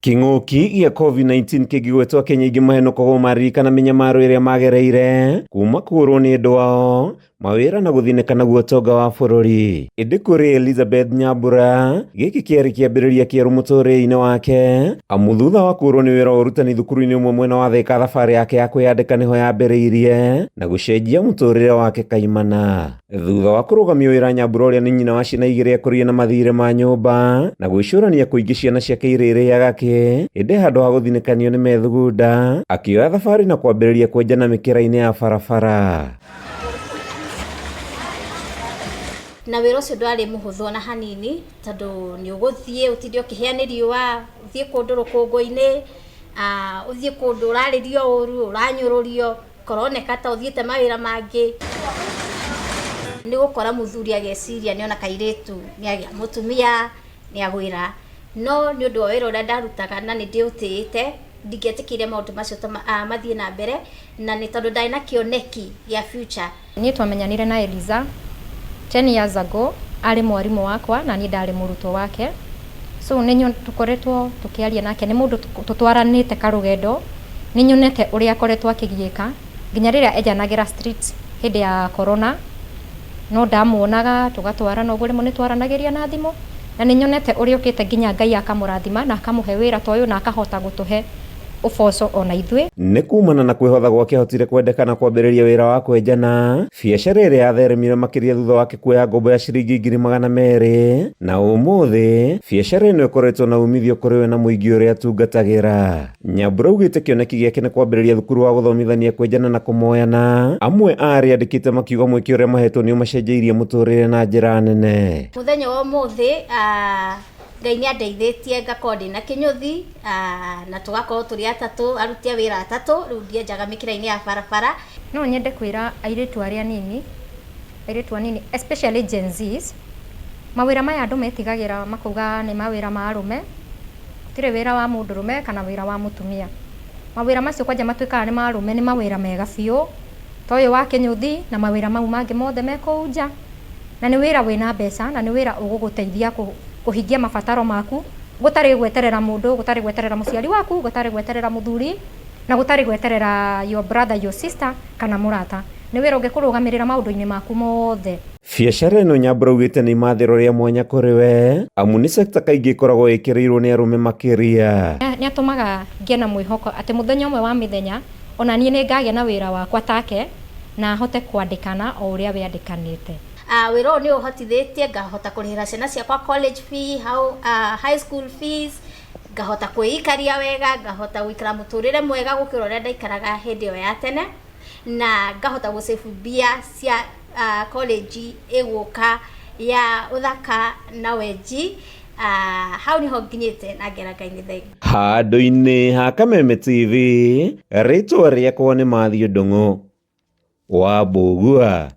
Kĩng'ũki gĩa COVID-19 kĩngĩgwetwo Kenya aingĩ mahenũkagwo maririkana mĩnyamaro ĩrĩa magereire kuma kũũrwo nĩ endwa ao, mawĩra na gũthinĩka naguo ũtonga wa bũrũri. Ĩndĩ kũrĩ Elizabeth Nyambura, gĩkĩ kĩarĩ kĩambĩrĩria kĩerũ mũtũrĩre-inĩ wake, amu thutha wa kũũrwo nĩ wĩra wa ũrutani thukuru-inĩ ũmwe mwena wa Thĩka thabarĩ yake ya kwĩyandĩka nĩho yambĩrĩirie na gũcenjia mũtũrĩre wake kaimana. Thutha wa kũrũgamio wĩra Nyambura ũrĩa nĩ nyina wa ciana igĩrĩ ekũrire na mathirĩ ma nyũmba na gwĩcũrania kũingĩ ciana ciake irĩrĩaga kĩ, ĩndĩ handũ ha gũthinĩkanio nĩ methugunda, akĩoya thabarĩ na kwambĩrĩria kwenjana mĩkĩra-inĩ ya barabara. Na wĩra ũcio ndwarĩ mũhũthũ ona hanini, tondũ nĩ ũgũthiĩ ũtinde ũkĩhĩa nĩ riũa, ũthiĩ kũndũ rũkũngũ-inĩ, ũthiĩ kũndũ ũrarĩrio ũru, ũranyũrũrio. Koroneka ta ũthiĩte mawĩra mangĩ. Nĩ gũkora mũthuri ageciria nĩ ona kairĩtu nĩ agĩa mũtumia nĩ agwĩra. No nĩ ũndũ wa wĩra ũrĩa ndarutaga na nĩ ndĩũtĩĩte, ndingĩetĩkĩire maũndũ macio ta mathiĩ na mbere, na nĩ tondũ ndarĩ na kĩoneki gĩa future. Niĩ twamenyanire na Eliza 10 years ago, arĩ mwarimũ wakwa na niĩ ndarĩ mũrutwo wake. So nĩ tũkoretwo tũkĩaria nake, nĩ mũndũ tũtwaranĩte karũgendo, nĩ nyonete ũrĩa akoretwo akĩgiĩka nginya rĩrĩa enjanagĩra street hĩndĩ ya corona, no ndamuonaga tũgatwarana ũguo, rĩmwe nĩ twaranagĩria na thimũ, na nĩ nyonete ũrĩa okĩte nginya Ngai akamũrathima na akamũhe wĩra ta ũyũ na akahota gũtũhe ũboco ona ithuĩ. Nĩ kumana na kwĩhotha gwake ahotire kwendeka na kwambĩrĩria wĩra wa kwenjana, biacara ĩrĩa yatheremire makĩria thutha wake kuoya ngombo ya ciringi 200,000, na ũmũthĩ biacara ĩno ĩkoretwo na umithio kũrĩ we na mũingĩ ũrĩa atungatagĩra. Nyambura augĩte kĩoneki gĩake nĩ kwambĩrĩria thukuru wa gũthomithania kwenjana na kũmoyana, amwe a arĩa andĩkĩte makiuga mweke ũrĩa mahetwo nĩ ũmacenjeirie mũtũrĩre na njĩra nene. Mũthenya wa ũmũthĩ Ngai nĩ andeithĩtie ngakorwo ndĩna kĩnyũthi na tũgakorwo tũrĩ atatũ, aruti a wĩra atatũ, rĩu ndienjaga mĩkĩra-inĩ ya barabara. No nyende kwĩra airĩtu arĩa anini, airĩtu anini especially Gen Zs, mawĩra maya andũ metigagĩra makauga nĩ mawĩra ma arũme, gũtirĩ wĩra wa mũndũrũme kana wĩra wa mũtumia. Mawĩra macio kwanja matuĩkaga nĩ ma arũme nĩ mawĩra mega biũ, ta ũyũ wa kĩnyũthi na mawĩra mau mangĩ mothe me kũu nja. Na nĩ wĩra wĩna mbeca na nĩ wĩra ũgũgũteithia kũhingia mabataro maku gũtarĩ gweterera mũndũ, gũtarĩ gweterera mũciari waku, gũtarĩ gweterera mũthuri na gũtarĩ gweterera your brother, your sister kana mũrata. Nĩ wĩra ũngĩkũrũgamĩrĩra maũndũ-inĩ maku mothe. Biacara ĩno Nyambura augĩte nĩ imathĩro rĩa mwanya kũrĩ we amu nĩ sector kaingĩ ĩkoragwo ĩkĩrĩirwo nĩ arũme makĩria. Nĩ atũmaga ngĩe na mwĩhoko atĩ mũthenya ũmwe wa mĩthenya ona niĩ nĩ ngagĩa na wĩra wakwa take na hote kwandĩkana o ũrĩa we andĩkanĩte. Wĩra ũyũ nĩ ũhotithĩtie ngahota kũrĩhĩra ciana ciakwa college fee, high school fees, ngahota kwĩikaria wega, ngahota gũikara mũtũrĩre mwega gũkĩra ũrĩa ndaikaraga hĩndĩ ĩyo ya tene, na ngahota gũ save mbia cia college ĩgũka ya ũthaka na wenji. Hau nĩho nginyĩte na ngera Ngai nĩ thengiũ. Handũ-inĩ ha Kameme TV, rĩtwa rĩakwa nĩ Matthew Ndung'u wa Mbũgua.